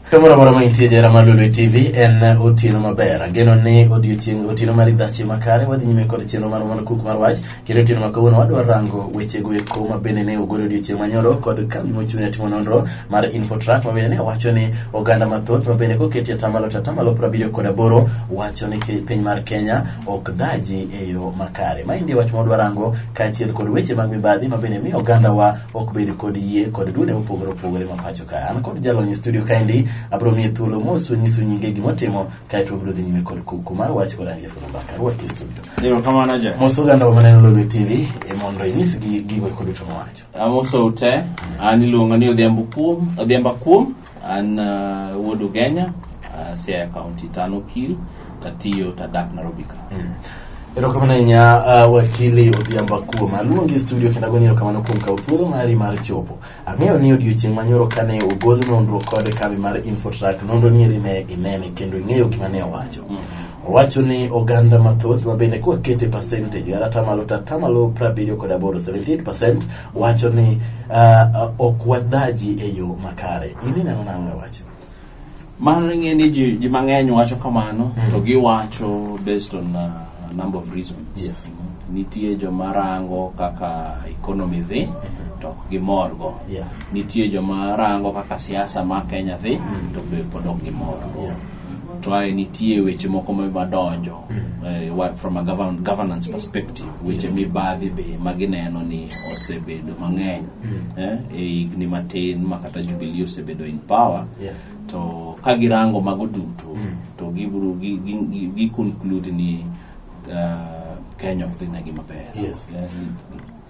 Kamoro amora ma intie jahera mar Lolwe TV en otieno maber. Ageno ni odiochieng' otieno mar idhache makare wadhi nyime kod chenro marwa mar kuk mar wach kendo otieno ma kawuono wadwa rango wechego eko ma bende ne ogol odiochieng' manyoro kod kambi mochung' ne timo nonro mar Infotrack ma bende ne wacho ni oganda mathoth ma bende koketi atamalo to atamalo 78 wacho ni piny mar Kenya ok dhaji e yo makare. Maendi e wach ma wadwa rango kaachiel kod weche mag mibadhi ma bende miyo ogandawa ok bed kod yie kod duonde mopogore opogore ma pacho ka. An kod jalony e studio kaendi, abiro miye thuolo mos onyisu nyinge gimotimo kaeto wabiro dhi nyime kod kuku mar wach kod an Jeff Mbaka. Rwaki e studio. Erokamano Jeff. Mos oganda wa maneno Lolwe TV mondo inyisgi gigo eko duto mawacho. Amosou te, an iluonga ni Odhiambo Kuom, Odhiambo Kuom, an wuod Ugenya, Siaya County, to an okil, tatiyo tadak Nairobi ka. Erokamano ahinya wakili Odhiambo Akuom. Aluongi e studio kendo agoni erokamano kuom kawo thuolo mari mar chopo. Ang'eyo ni odiochieng' manyoro kane ogol nonro kod kambi mar Infotrack, nonro nieri ne inene kendo ing'eyo gima ne owacho. Owacho ni oganda mathoth ma bende kwakete percentage kata atamalo to atamalo 78, 78% wacho ni ok wadhaji e yo makare. In ineno nang'o e wachni? Mano ing'e ni ji mang'eny wacho kamano to giwacho based on a number of reasons. Nitie joma rango kaka economy dhi to ok gimorgo. Nitie joma rango kaka siasa ma Kenya dhi to be pod ok gimorgo. To ae nitie weche moko ma madonjo from a governance perspective, weche mibadhi be ma gineno ni osebedo mang'eny e higni matin ma kata Jubilee osebedo in power. To ka girango mago duto to gibiro gi conclude ni Kenya ok dhi negi maber.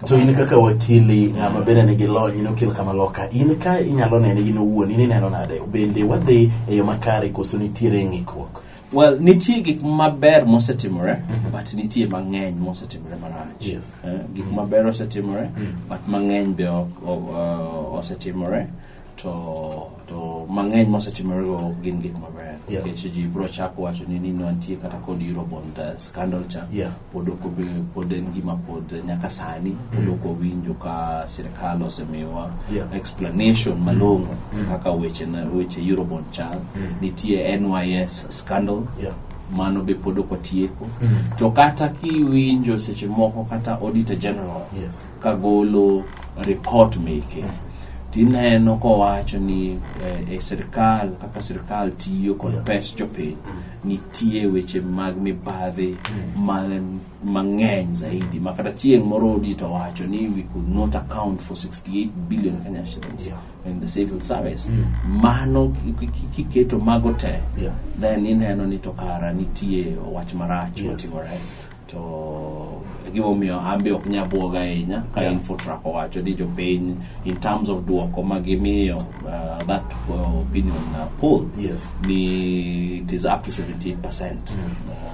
To in kaka wakili ng'ama bende nigi lony, in okil kama loka, in ka inyalo nene in owuon, in ineno nade? Bende wadhi e yo makare koso nitiere ng'ikruok? Well, nitie gik maber mosetimore, but nitie mang'eny mosetimore marach. Gik maber osetimore, but mang'eny be osetimore, to mang'eny mosetimore go gin gik maber. Nikech ji biro chako wacho ni nitie kata kod Eurobond scandal cha. Pod ok pod en gima pod nyaka sani pod ok wawinjo ka sirikal osemiwa explanation malong'o kaka weche Eurobond chal. Nitie NYS scandal. Mano be pod ok watieko. To kata kiwinjo seche moko kata Auditor General kagolo report meke, tineno kowacho ni e sirikal kaka sirikal tiyo kod pes jopiny nitie weche mag mibadhi mang'eny zaidi ma kata chieng' moro audit owacho ni we could not account for 68 billion Kenya shillings in the civil service. Mano kiketo mago te, then ineno ni to kara nitie wach marach motimore. To gimomiyo an be ok nyal buoga ahinya ka Infotrack owacho ni jopiny in terms of duoko ma gimiyo that opinion poll ni it is up to 78%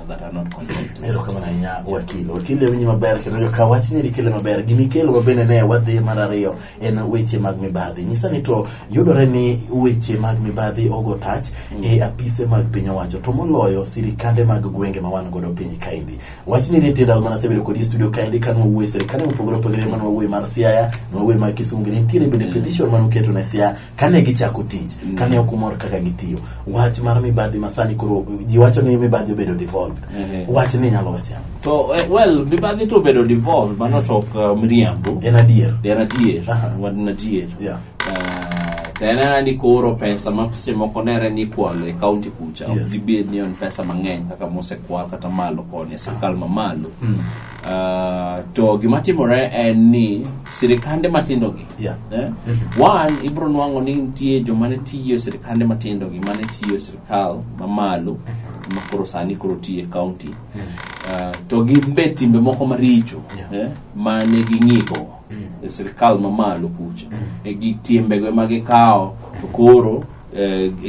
that are not content. Erokamano ahinya wakili. Wakili awinji maber kendo joka wach ni ikele maber. Gimikelo mabende ne wadhi mar ariyo en weche mag mibadhi. Nyisa ni to yudore ni weche mag mibadhi ogo tach e apise mag piny owacho to moloyo sirikande mag gwenge ma wan godo piny kaendi. Wach ni nitie ndalo mana asebedo kodi e studio kaendi ka nwawuoyo e sirikande mopogore opogore mane wawuoyo mar Siaya, nwawuoyo mar Kisumu, bende nitiere bende petition mane uketo ne Siaya kane gichako tich, kane ok umor kaka gitiyo. Wach mar mibadhi ma sani koro ji wacho ni mibadhi obedo devolved. Wach ni inyalo wacho ang'o? To well, mibadhi to obedo devolved, mano to ok miriambo. En adier. En adier. En adier. To en ena ni koro pesa ma seche moko nere ni ikwalo e county kucha, ok dibed ni en pesa mang'eny kaka mosekwal kata malo koni e sirkal mamalo. To gima timore en ni sirikande matindo gi, one, ibro nwang'o ni nitie joma ne tiyo e sirikande matindo gi mane tiyo e sirikal mamalo ma koro sani koro tiyo e county. To gin be timbe moko maricho mane ging'igo e sirikal mamalo kucha. E gi timbego ema gikawo to koro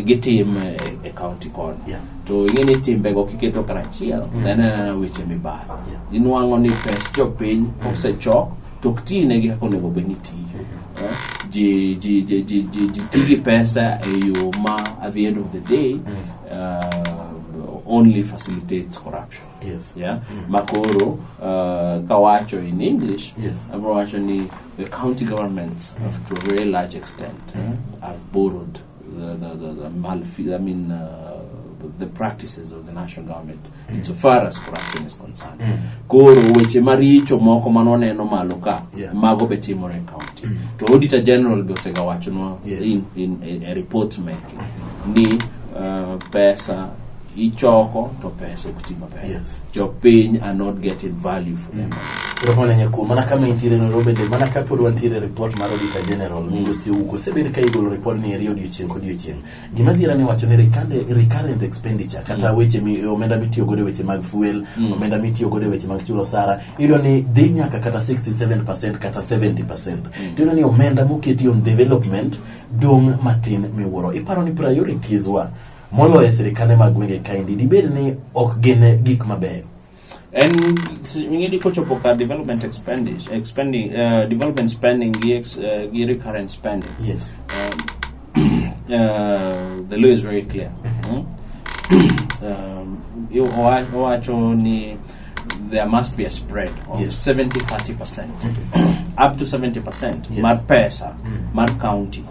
gitim e county kono. To ing'e ni timbego kiketo karachiel to en anena weche mibadhi. Inwang'o ni pes jopiny osechok to ok tinegi kaka onego bed ni tiyo. Ji ti gi pesa e yo ma at the end of the day only facilitates corruption. Makoro kawacho in English, abro wacho ni the county governments have to a very large extent have borrowed the I mean, the practices of the national government insofar as corruption is concerned. Koro weche maricho moko manwaneno malo ka, mago be timore e county. To Auditor General be osegawachonwa in a report making ni pesa ichoko to pesa ok ti maber. Jopiny are not getting value for their money. Erokamano Nyakuo, mana kama intiere no bende mana ka pod wantiere e report mar Auditor General, migosi Ouko osebed ka igolo report ni eri odiochieng' kodiochieng'. Gima dhiera ni wacho ni recurrent expenditure kata weche mi, omenda mitiyo godo e weche mag fuel, omenda mitiyo godo e weche mag chulo osara, iyudo ni dhi nyaka kata 67% kata 70%. Iyudo ni omenda moketi on development dong' matin miwuoro. Iparo ni priorities wa moloyo e sirikande mag gwenge kaendi dibed ni ok gin gik mabeyo? En ing'eni kochopo ka development expenditure, expending, development spending gi recurrent spending, the law is very clear. Owacho ni there must be a spread of 70-30%, up to 70% mar pesa mar county,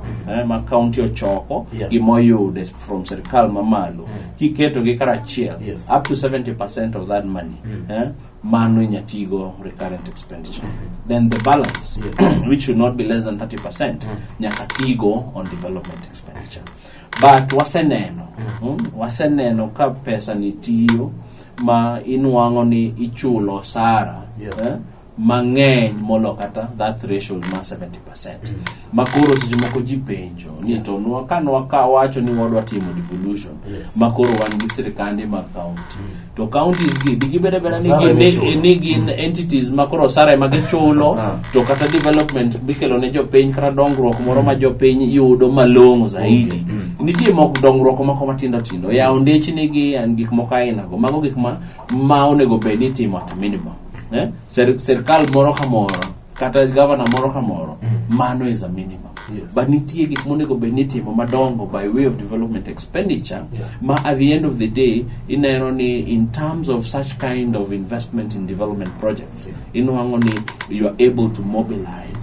ma county ochoko gimoyude from sirikal mamalo, kiketo gi karachiel, up to 70% of that money, mano inyatigo recurrent expenditure. Then the balance, which should not be less than 30%, nyaka tigo on development expenditure. But waseneno ka pesa ni tiyo ma inwang'o ni ichulo osara mang'eny molo kata that threshold mar 70%, ma koro seche moko ji penjo ni to nwa ka nwa ka wacho ni wadwa timo devolution, ma koro wan gi sirikande mag county, to counties gi digibed abeda ni Osara emichulo. Ni gin entities ma koro osara ema gichulo, to kata development mikelo ne jopiny kata dongruok moro ma jopiny yudo malong'o zaidi nitie moko, dongruok moko matindo tindo, yawo ndechni gi and gik moko ainago, mago gik ma onego bed ni itimo at a minimum, eh? Sirkal moro ka moro kata governor moro ka moro, mano is a minimum. But nitie gik monego bed ni itimo madongo by way of development expenditure, ma at the end of the day ineno ni in terms of such kind of investment in development projects, inwang'o ni you are able to mobilize,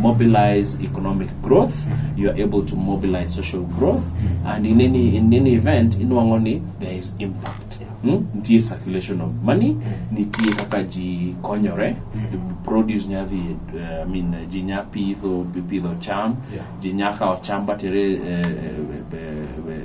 mobilize economic growth, you are able to mobilize social growth, and in any event inwang'o ni there is impact. Nitie circulation of money, nitie kaka ji konyore, produce nya dhi, I mean, ji nya pidho cham, ji nya kawo cham batere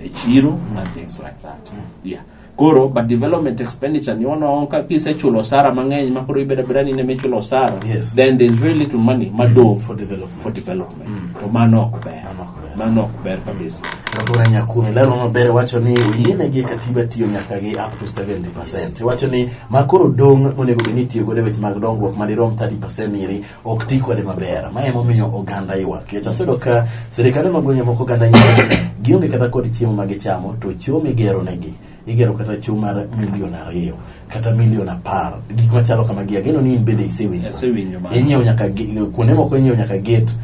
e chiro and things like that. Yeah, koro but development expenditure ni wanwang'o ka kisechulo osara mang'eny ma koro ibedo abeda ni in ema ichulo osara, then there's very little money madong for development. For development. To mano ok ber. Mano ok ber. Mano ok ber kabisa. Erokamano Nyakuo, lero maber. Wacho ni oyienegi e katiba tiyo nyaka gi up to 70%. Iwacho ni ma koro dong' monego bed ni itiyo godo e weche mag dongruok madirom 30% iri ok ti kode maber. Ma emomiyo oganda ywak. Nikech aseyudo ka sirikande mag gwenge moko oganda ywak ni gionge kata kod chiemo ma gichamo, to choo migero negi igero kata choo mar milion 2 kata milion 10, gik machalo kamagi. Ageno ni in bende isewinjo. Asewinjo mano. Inyiewo nyaka kuonde moko inyiewo nyaka gate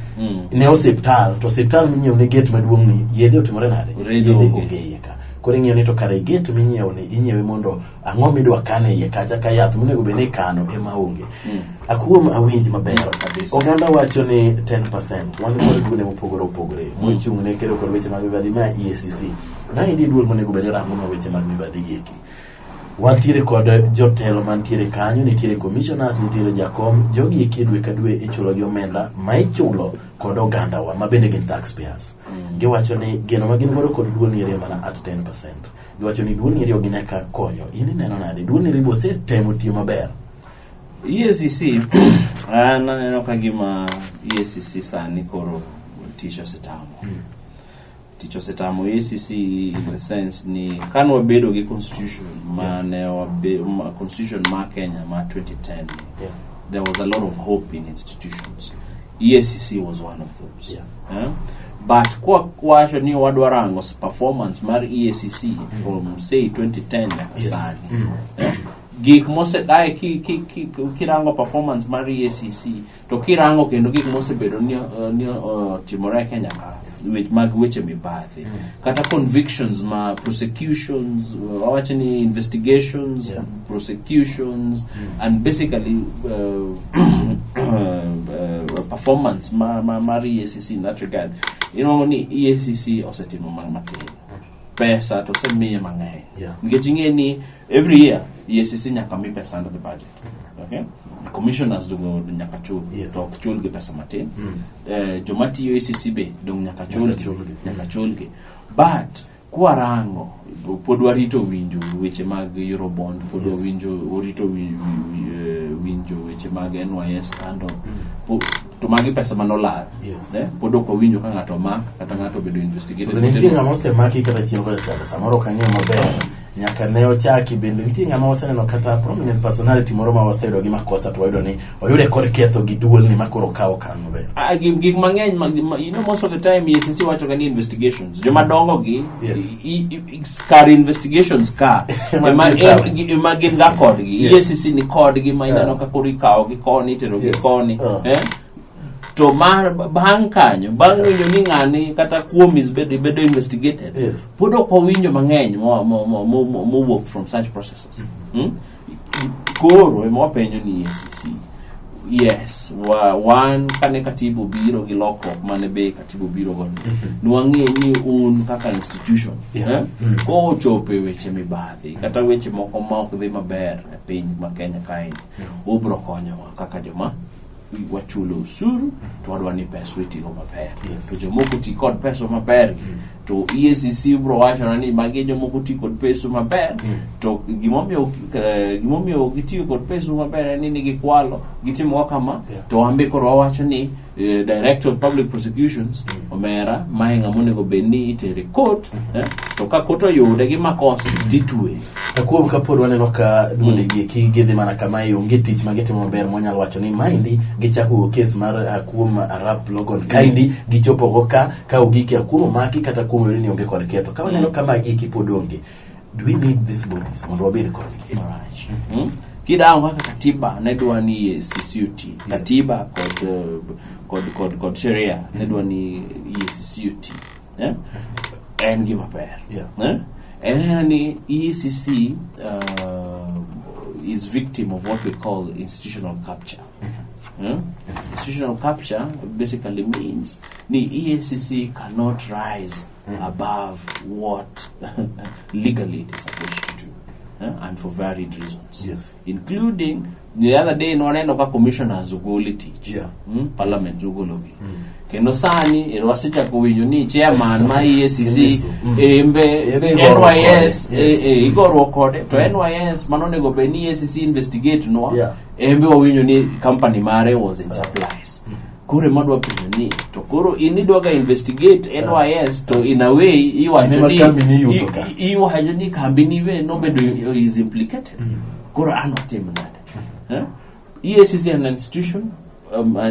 ne osiptal, to osiptal minyiewo ne gate maduong' ni yedhe otimore nade? Yedhe Yedhe onge. onge iye ka. Koro ing'iyo ni to kare gate minyiewo ni inyiewe mondo ang'o midwa kane iye kacha ka yath monego bed ni ikano ema onge? Akuom awinj maber. Kabisa. Oganda wacho ni 10%, wan kod duonde mopogore opogore mochung' ne kedo kod weche mag mibadhi ma EACC. Maendi e duol monego bed ni rango ma weche mag mibadhi gieki. Wantiere kod jotelo mantiere kanyo, nitiere commissioners, nitiere jakom. Jogi eki dwe ka dwe ichulo gi omenda ma ichulo kod ogandawa ma bende gin taxpayers. Giwacho ni geno ma gin godo kod duol ni eri mana at 10%. Giwacho ni duol ni eri ok gine ka konyo. In ineno nade? Duol ni eri be osetemo tiyo maber? EACC, an aneno ka gima EACC sani koro tich osetamo. Tich osetamo EACC in the sense ni kane wabedo gi constitution mane constitution ma Kenya ma 2010 ni, there was a lot of hope in institutions. EACC was one of those. Eh? But kwa wacho ni wadwa rango performance mar EACC from, say, 2010 nyaka sani, eh? Gik mose kae kirango performance mar EACC to kirango kendo gik mosebedo ni timore e Kenya ka. Mag weche mibadhi kata convictions ma prosecutions, wawacho ni investigations, prosecutions and basically performance mar EACC in that regard, inwang'o ni EACC osetimo matin, pesa to osemiye mang'eny, nikech ing'e ni every year EACC nyaka mi pesa under the budget, okay? Commissioners dongo nyaka chul, to ok chul gi pesa matin. Joma tiyo EACC be dong nyaka chulgi. Chulgi. Nyaka chulgi, but kwarango pod warito winjo weche mag Eurobond, pod wawinjo warito winjo weche mag NYS scandal. To magi pesa manolal. Pod ok wawinjo ka ng'ato omak kata ng'ato obedo investigated. To nitie ng'ama osemaki kata chien kocha chande, samoro ok ang'eyo maber nyaka ne ochaki. Bende nitie ng'ama waseneno kata prominent personality moro ma waseyudo gi makosa to wayudo ni oyude kod ketho gi duolni ma koro kawo okang' maber? Ah, gik mang'eny most of the time EACC wacho ga ni investigations joma dongo gi kar investigations ka Ema ema gin tabu. ema gin ga kodgi. EACC ni kodgi ma ineno ka koro ikawo gi koni, itero gi koni. Eh? To mar bang' kanyo, bang' winjo ni ng'ani kata kuom is bedo investigated, pod ok wawinjo mang'eny mowuok from such processes. Koro ema wapenjo ni EACC, yes, wan kane katiba obiro gi lokruok mane be katiba obiro go, nwang'e ni un kaka institution, eh, kochopo e weche mibadhi kata weche moko ma ok dhi maber e piny ma Kenya kae, ubro konyowa kaka joma wachulo osuru, to wadwa ni pesa itigo maber. To jomoko ti kod pesa maber gi, to EACC bro wachona ni magi jomoko ti kod pesa maber, to gimomiyo gitiyo kod pesa maber en ni gikwalo, gitimo kama. To wan be koro wawacho ni Director of Public Prosecutions, omera mae ng'ama onego bed ni itere court, to ka court oyude gi makosa titweye. To kuom kapod waneno ka duonde gi eki gidhi mana kama e onge tich ma gitimo maber mwanyalo wacho ni maendi gichako go kes mar kuom Arap Logon kaendi gichopo go ka ogik kuom omaki kata kuom oyudi ni onge kod ketho, ka waneno ka magi eki pod onge, do we need these bodies mondo wabed kodgi? Marach. Kidango kaka katiba ne dwa ni EACC oti, katiba kod sheria ne dwa ni EACC oti, eh? En gima ber. Eh? En ena ni EACC is victim of what we call institutional capture. Institutional capture basically means ni EACC cannot rise above what legally it is supposed to do, and for varied reasons, including the other day nwaneno ka commissioners ogol e tich. Parliament nogologi, kendo sani ero wasechako winjo ni chairman ma EACC Kemiso. Embe Embe igoruok NYS kode. Yes. Igoruok kode to NYS mano onego bed ni EACC investigate nwa. Embe wawinjo ni company mare was in supplies. Koro ema dwa penjo ni to koro in idwaga investigate NYS, to in a way iwacho Ema ni kambi ni yuto ka. Iwacho ni kambi ni be nobedo is implicated. Koro an watim nade? Eh? EACC an institution,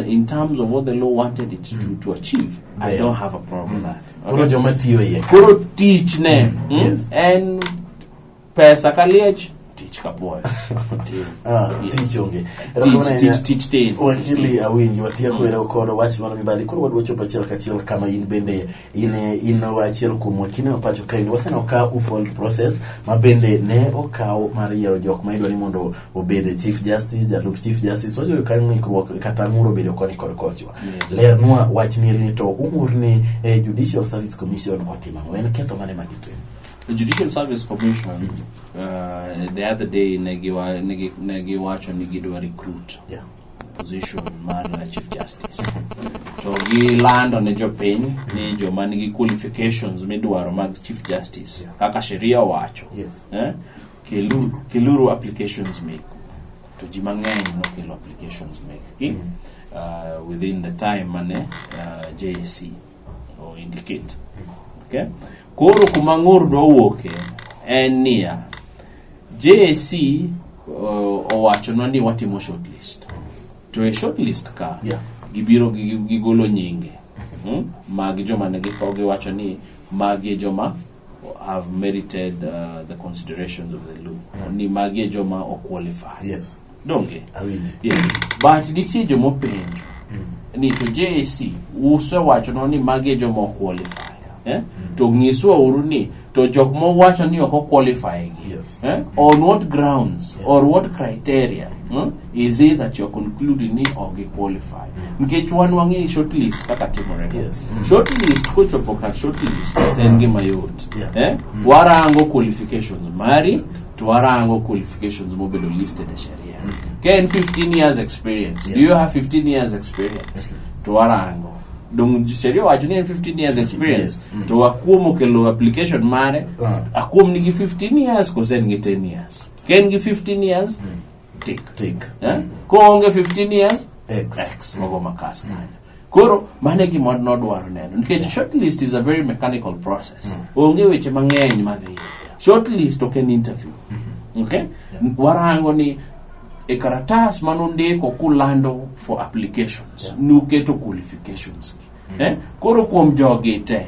in terms of what the law wanted it to achieve, I don't have a problem with that. Koro joma tiyo iye ka. Koro tich ne en pesa ka liech, tich ka puoyo. Ah, Yes. tich onge. Tich tin. Wakili, awinji watieko ero kod wach mar mibadhi. Koro wadwa chopo achiel kachiel kama in bende in achiel kuom wakinde ma pacho kaendi. Waseneno ka ufold process ma bende ne okaw mar yiero jok ma idwa ni mondo obed chief justice, jalup chief justice. Waseyudo ka ng'ikruok kata ng'ur obedo koni kod kochwa. Lernwa wach ni to ung'ur ni Judicial Service Commission otimo ang'o? En ketho mane ma gitimo? The Judicial Service Commission, the other day ne giwacho ni gidwa recruit position mar Chief Justice. To gilando ne jopiny ni joma nigi qualifications midwaro mag Chief Justice kaka sheria owacho. Eh, keluru applications meku. To ji mang'eny nokelo applications mekgi within the time mane JSC o indicate. Okay? Koro kuma ng'ur dwa wuoke en niya, JSC owachonwa ni watimo shortlist. To e shortlist ka gibiro gigolo nyinge mag joma ne gikawo, giwacho ni magi e joma have merited the considerations of the law, ni magi e joma o qualify. Donge? Awinji. Yes. But nitie jomopenjo. Ni to JSC usewachonwa ni magi e joma ok qualify. Eh? To nyiswa uru ni to jok mowacho ni ok qualify gi. Yes. Eh? On what grounds or what criteria is it that you're concluding ni ok gi qualify? Nikech wan wang'eyo shortlist kaka timore. Shortlist kochopo kar shortlist to en gima yot. Eh? Warango qualifications mari to warango qualifications mobedo listed e sheria. Ka en 15 years experience, do you have 15 years experience? To warango. Dong sheria wacho ni en 15 years experience. To akuom okelo application mare, akuom nigi 15 years kose en gi 10 years. Ka en gi 15 years, tick. Tick. Eh? Koonge 15 years, X. X mogo makas kanyo. Koro mano e gima nodwaro neno nikech shortlist is a very mechanical process. Onge weche mang'eny madhi. Shortlist ok en interview. Okay? Warango ni e karatas manundiko kulando for applications nuketo qualifications gi. Eh? Koro kuom jogi te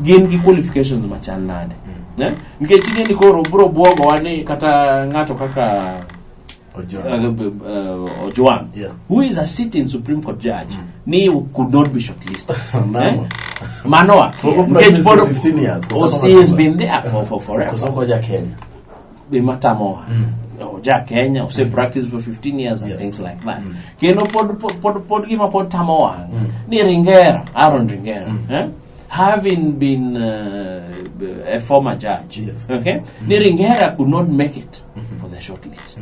gin gi qualifications machal nade? Eh? Nikech ing'e ni koro bro buogowa ni kata ng'ato kaka Ojwang. Ojwang, who is a sitting Supreme Court judge, ni could not be shortlisted. Mano. Eh? Mano akia. Pok Nikech practice pod- for 15 years, koso he has kama been there for forever. Koso koja Kenya. Gima tamowa. Oja Kenya, ose practice for 15 years and things like that. Kendo pod gima pod tamo wang' ni Ringera, Aaron Ringera, eh? Having been a former judge, okay? Ni Ringera could not make it for the shortlist.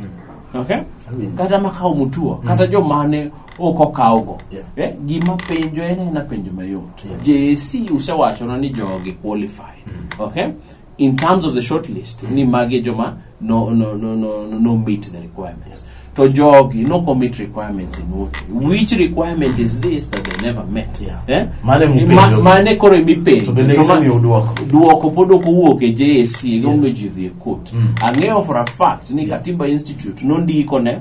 Okay? Awinjo. Kata makawo Mutua, kata jomane ok okawgo. Eh, gima penjo en ena penjo mayot. JSC usewachonwa ni jogi qualify. Okay? In terms of the shortlist, ni magi e joma no meet the requirements. To jogi no meet requirements in what? Which requirement is this that they never met? Eh? Mane mupenjo. Mane koro emipenjo. To bende To gisemiyo duoko. Duoko pod ok owuok e JSC, gimomiyo ji dhi e court. Ang'eyo for a fact ni Katiba Institute nondiko ne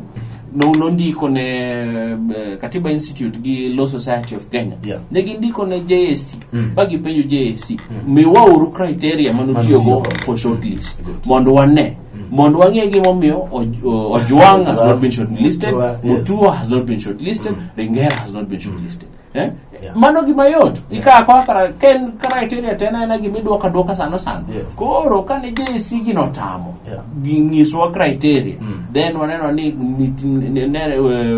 no, nondiko ne Katiba Institute gi Law Society of Kenya. Ne gindiko ne JSC ba gipenjo JSC, miwauru criteria manutiyogo Manutiyogo. for shortlist mondo wane mondo wang'e gimomiyo Ojwang has not been shortlisted, Mutua, yes. Mutua has not been shortlisted, Ringera has not been shortlisted. Eh? Mano gima yot. Ikawo akawa kara ken criteria to en aena gima iduoko aduoka sano sano. Koro kane JSC gino otamo ginyiswa criteria, then waneno ni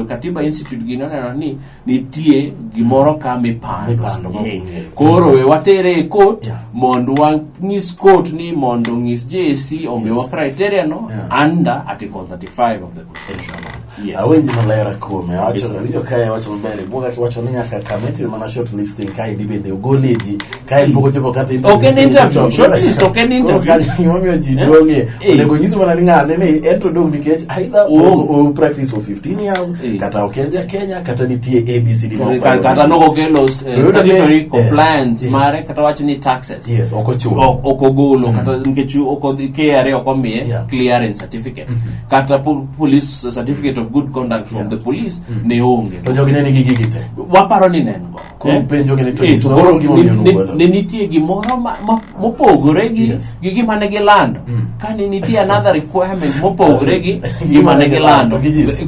Katiba Institute gino neno ni nitie gimoro ka mipando. Mipando ma Eh. ok ong'ere. Koro we watere e court mondo wanyis court ni mondo onyis JSC omiwa criteria no under Article 35 of the Constitution. Yes. Awinji maler kuome. Awacho awinjo kae wacho maber. Ibuoga kiwacho ni nyaka kama itime mana short listing kae di bende ogolie ji. Kae pok ochopo kata Ok en interview. Shortlist ok en interview. Koro kanyo gimomiyo ji Eh? dong'e. Eh. Onego nyisu mana ni ng'ane ni en to dong' nikech either Oh. o practice for 15 years kata ok en ja Kenya kata nitie ABCD ma ok Kata nokokelo Yudo ni- statutory compliance Yes. mare kata wach ni taxes Yes, ok ochuno. Ok ogolo kata nikech ok odhi KRA ok omiye clearance certificate kata police certificate of good conduct from the police ne onge. To jogi ne nigi gigi te. Waparo ni ne en go. Koro Eh? penjo gi ni to Eh, nyiso koro gimomiyo nugolo. ne nitie gimoro mopogore gi gima ne gilando ka ne nitie another requirement mopogore gi gima ne gilando.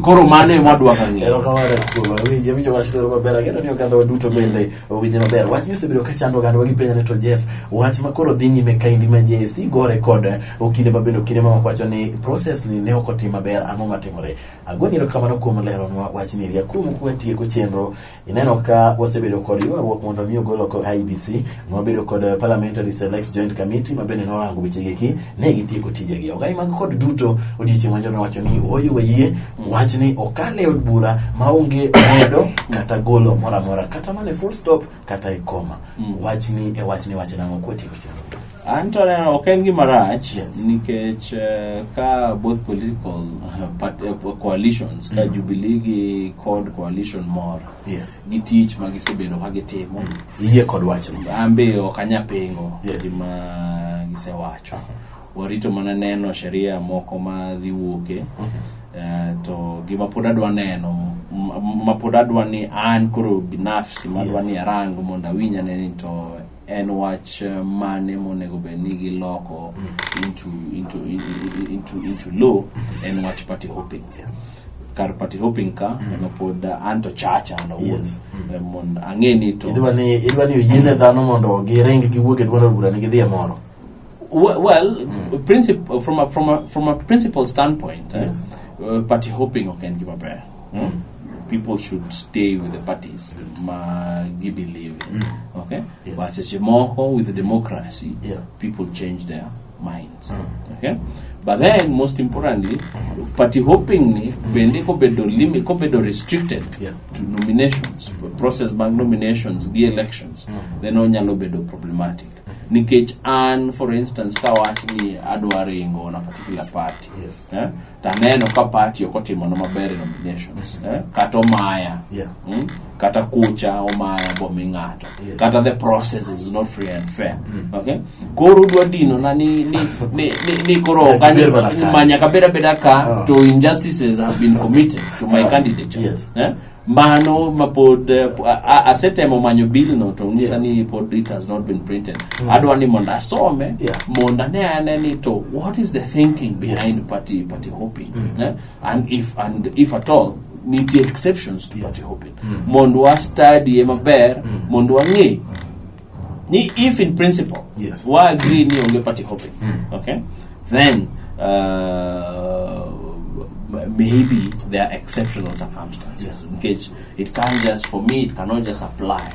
Koro mano ema wadwa ka ng'eyo. Erokamano kuom awinji awinjo wach lero maber. Ageno ni oganda wa duto bende owinje maber. Wach ni osebedo ka chando oganda wa gipenjo ni to Jeff, wach ma koro dhi nyime kaendi ma JSC gore kod okinde ma bende okinde mamoko wacho ni process ni ne ok otim maber, ang'o matimore? Agoni erokamano kuom leronwa wach ni eri. Akuom kwatieko chenro, ineno ka wasebedo kod ywaruok mondo mi ogol oko IEBC, nwabedo kod Parliamentary Select Joint Committee ma bende norango wechegi eki, ne gitieko tijegi. Ogai mag kod duto odiochieng' manyoro nowacho ni ooyo wayie wachni okal e od bura maonge medo kata golo moro amora kata mana e full stop kata e koma. Wachni e wachni wacho nang'o kwatieko chenro? An to aneno ok en gima rach nikech ka both political coalitions ka Jubilee gi kod coalition mor gi tich ma gisebedo ka gitimo. Iyie kod wachno? An be ok anya pingo gima gisewacho. Warito mana neno sheria moko ma dhi wuoke. To gima pod adwa neno ma pod adwa ni an koro binafsi madwa ni arang mondo awinj ane ni to en wach mane monego bed ni giloko into law en wach party hopping. Kar party hopping ka ema pod anto chacha an owuon. Mondo ang'e ni to Idwa ni oyiene dhano mondo giring giwuog e duond od bura ni gidhi e moro. Well, from a principle standpoint, party hopping ok en gima ber. People should stay with the parties ma gi believe in. Okay? But seche moko with democracy, people change their minds. Okay? But then, most importantly, party hopping ni bende kobedo limit, kobedo restricted to nominations, process mag nominations gi elections, then onyalo bedo problematic. Nikech an, for instance, ka wach ni adwa ringo on a particular party, to aneno ka party ok otimona maber e nominations, kata omaya, kata kucha omaya bomi ng'ato, kata the process is not free and fair, okay? Koro udwa dino na ni koro ok Nyaka ibed mana ka. Ma nyaka bed abeda ka to injustices have been committed to my candidature. Eh? Mano mapod asetemo manyo bill no to ng'isa ni pod it has not been printed. Adwa ni mondo asome mondo ane ane ni to what is the thinking behind party hopping, eh? And if at all nitie exceptions to party hopping, mondo wa study maber, mondo wang'e ni if in principle wa agree ni onge party hopping, okay, then maybe there are exceptional circumstances. Nikech it can't just, for me, it cannot just apply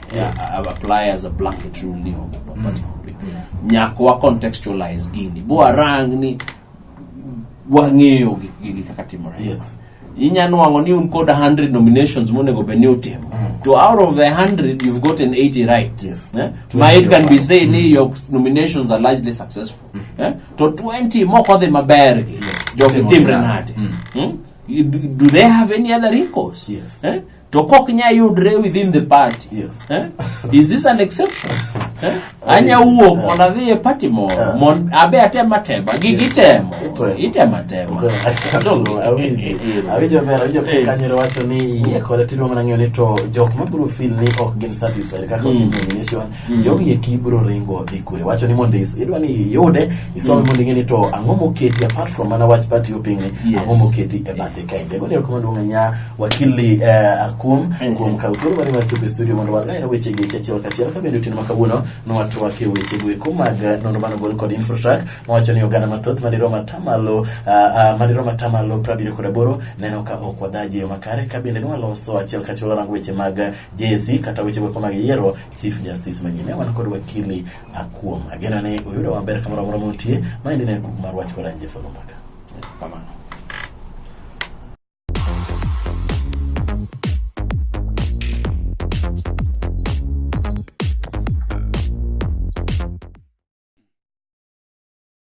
apply as a blanket rule ni onge party hopping. Nyaka wa contextualize gini bo warang ni wang'eyo gigi kaka timore. Inya nwang'o ni un kod 100 nominations monego bed ni utimo, to out of the 100 you've gotten 80 right, eh? Ma it can be said ni your nominations are largely successful, eh? To 20 moko odhi maber gi jogi Timo timre nade? nade? Hmm? Do they have any other recourse? Eh? To kok nya yudre within the party, eh? Is this an exception, eh? Anya wuok mondo adhi e party moro mondo abe atem atema gigi temo. Itemo. Itemo atema. Awinjo maber, awinjo kanyero wacho ni iyie kode tidwa mana ng'eyo ni to jok mabiro feel ni ok gin satisfied kaka otim nomination, jogi eki biro ringo dhi kure. Wacho ni mondo idwa ni iyude isome mondo ing'e ni to ang'o moketi apart from mana wach party hopping ni, ang'o moketi e bathe kaendi. Agoni erokamano duong' ahinya wakili Akum kuom kawo thuolo mari mar chopo e studio mondo waler weche gi achiel kachiel. Ka bende otieno ma kawuono nwatwak e weche go eko mag nonro manogol kod Infotrak mawacho ni oganda mathoth madirom 78% neno ka ok wadhaji e yo makare. Ka bende nwaloso achiel kachiel warango weche mag JSC kata weche go eko mag yiero Chief Justice manyien. Ne wan kod wakili Akuom. Ageno ni uyudo maber kamoro amora muntie. Maendi ne en kuku mar wach kod an Jeff Oloo Mbaka.